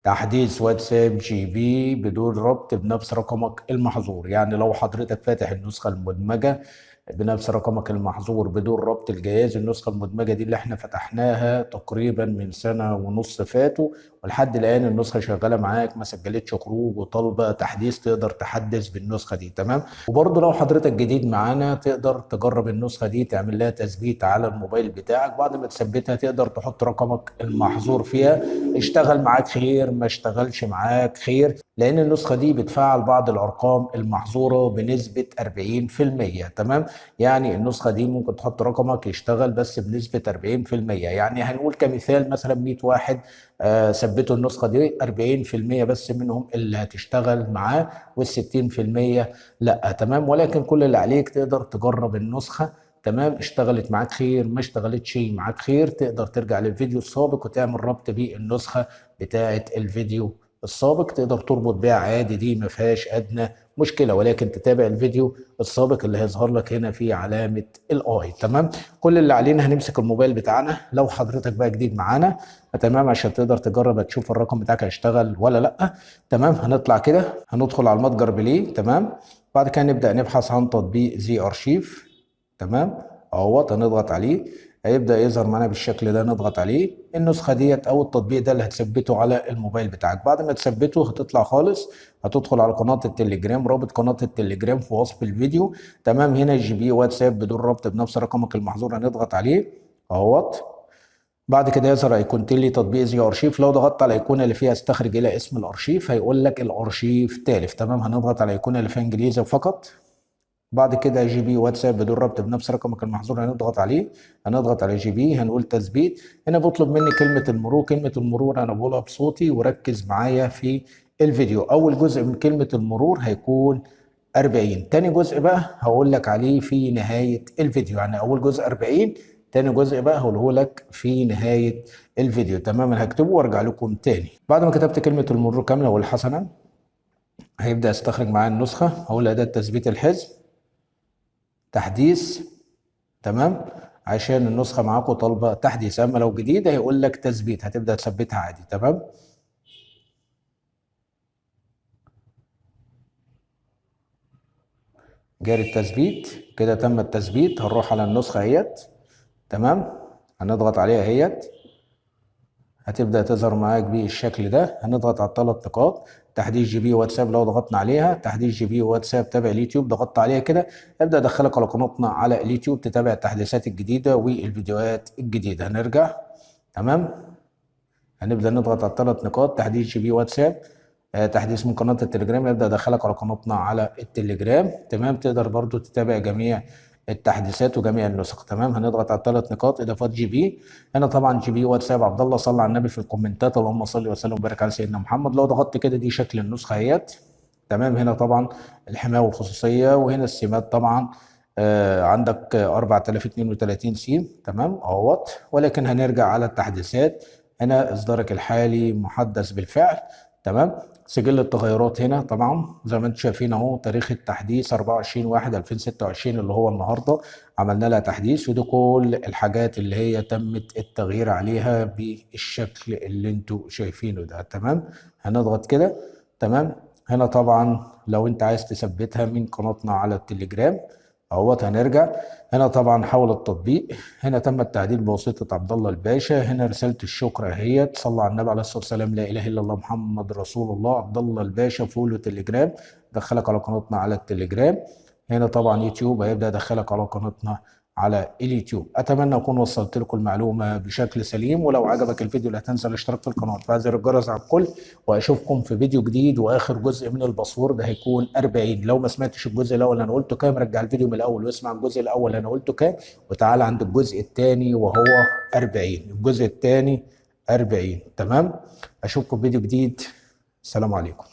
تحديث واتساب GB بدون ربط بنفس رقمك المحظور. يعني لو حضرتك فاتح النسخة المدمجة بنفس رقمك المحظور بدون ربط الجهاز، النسخة المدمجة دي اللي احنا فتحناها تقريبا من سنة ونص فاتوا، ولحد الآن النسخة شغالة معاك، ما سجلتش خروج وطالبة تحديث، تقدر تحدث بالنسخة دي. تمام. وبرضه لو حضرتك جديد معانا تقدر تجرب النسخة دي، تعمل لها تثبيت على الموبايل بتاعك، بعد ما تثبتها تقدر تحط رقمك المحظور فيها، اشتغل معاك خير، ما اشتغلش معاك خير، لأن النسخة دي بتفعل بعض الأرقام المحظورة بنسبة 40%. تمام. يعني النسخة دي ممكن تحط رقمك يشتغل بس بنسبة 40%. يعني هنقول كمثال مثلا 100 واحد، ثبتوا النسخة دي، 40% بس منهم اللي هتشتغل معاه، والستين في المية لأ. تمام. ولكن كل اللي عليك تقدر تجرب النسخة. تمام. اشتغلت معاك خير، ما اشتغلتش معاك خير، تقدر ترجع للفيديو السابق وتعمل ربط بالنسخة بتاعة الفيديو السابق، تقدر تربط بيها عادي، دي ما فيهاش ادنى مشكلة، ولكن تتابع الفيديو السابق اللي هيظهر لك هنا في علامة ال i. تمام. كل اللي علينا هنمسك الموبايل بتاعنا، لو حضرتك بقى جديد معانا، تمام، عشان تقدر تجرب تشوف الرقم بتاعك هيشتغل ولا لا. تمام. هنطلع كده، هندخل على المتجر بلاي. تمام. بعد كده نبدأ نبحث عن تطبيق ZArchiver. تمام. اهوت، هنضغط عليه، هيبدأ يظهر معانا بالشكل ده، نضغط عليه. النسخة ديت او التطبيق ده اللي هتثبته على الموبايل بتاعك، بعد ما تثبته هتطلع خالص، هتدخل على قناة التليجرام، رابط قناة التليجرام في وصف الفيديو. تمام. هنا GB واتساب بدون ربط بنفس رقمك المحظور، هنضغط عليه اهوت. بعد كده يظهر ايقونتين لي تطبيق ZArchiver، لو ضغطت على الايقونه اللي فيها استخرج الى اسم الارشيف هيقول لك الارشيف تالف. تمام. هنضغط على الايقونه اللي فيها انجليزي فقط. بعد كده GB واتساب بدون ربط بنفس رقمك المحظور، هنضغط عليه، هنضغط على GB، هنقول تثبيت. هنا بطلب مني كلمة المرور، كلمة المرور انا بقولها بصوتي وركز معايا في الفيديو. اول جزء من كلمة المرور هيكون 40، تاني جزء بقى هقول لك عليه في نهاية الفيديو. يعني اول جزء 40، تاني جزء بقى هقوله لك في نهاية الفيديو. تمام. انا هكتبه وارجع لكم تاني. بعد ما كتبت كلمة المرور كاملة والحسنة، هيبدأ يستخرج معايا النسخة، هقول أداة تثبيت الحزم، تحديث. تمام. عشان النسخة معاكم طالبة تحديث، أما لو جديدة هيقول لك تثبيت، هتبدأ تثبتها عادي. تمام. جاري التثبيت كده، تم التثبيت. هنروح على النسخة اهيت. تمام. هنضغط عليها اهيت، هتبدأ تظهر معاك بالشكل ده. هنضغط على الثلاث نقاط، تحديث GB واتساب، لو ضغطنا عليها تحديث GB واتساب تابع اليوتيوب، ضغطت عليها كده ابدأ ادخلك على قناتنا على اليوتيوب تتابع التحديثات الجديدة والفيديوهات الجديدة. هنرجع. تمام. هنبدأ نضغط على الثلاث نقاط، تحديث GB واتساب، تحديث من قناة التليجرام، يبدأ يدخلك على قناتنا على التليجرام. تمام. تقدر برضو تتابع جميع التحديثات وجميع النسخ. تمام. هنضغط على الثلاث نقاط، اضافات GB. هنا طبعا GB واتساب عبد الله، صلى على النبي في الكومنتات، اللهم صل وسلم وبارك على سيدنا محمد. لو ضغطت كده دي شكل النسخه اهيت. تمام. هنا طبعا الحمايه والخصوصيه، وهنا السمات طبعا، عندك 4032 سيم. تمام اهوت. ولكن هنرجع على التحديثات، هنا اصدارك الحالي محدث بالفعل. تمام. سجل التغيرات هنا طبعا زي ما انتم شايفين اهو، تاريخ التحديث 24/1/2026 اللي هو النهارده عملنا لها تحديث، ودي كل الحاجات اللي هي تمت التغيير عليها بالشكل اللي انتم شايفينه ده. تمام. هنضغط كده. تمام. هنا طبعا لو انت عايز تثبتها من قناتنا على التليجرام اهوت. هنرجع هنا طبعا حول التطبيق، هنا تم التعديل بواسطة عبد الله الباشا. هنا رسالة الشكر اهيت، صلى على النبي عليه الصلاة والسلام، لا إله إلا الله محمد رسول الله، عبد الله الباشا، follow تليجرام، دخلك على قناتنا على التليجرام. هنا طبعا يوتيوب هيبدأ يدخلك على قناتنا على اليوتيوب. أتمنى أكون وصلت لكم المعلومة بشكل سليم، ولو عجبك الفيديو لا تنسى الاشتراك في القناة وتفعيل زر الجرس على الكل، وأشوفكم في فيديو جديد. وآخر جزء من ال password هيكون 40. لو ما سمعتش الجزء الأول أنا قلته كام، رجع الفيديو من الأول واسمع الجزء الأول أنا قلته كام، وتعال عند الجزء الثاني وهو 40. الجزء الثاني 40. تمام. أشوفكم في فيديو جديد. السلام عليكم.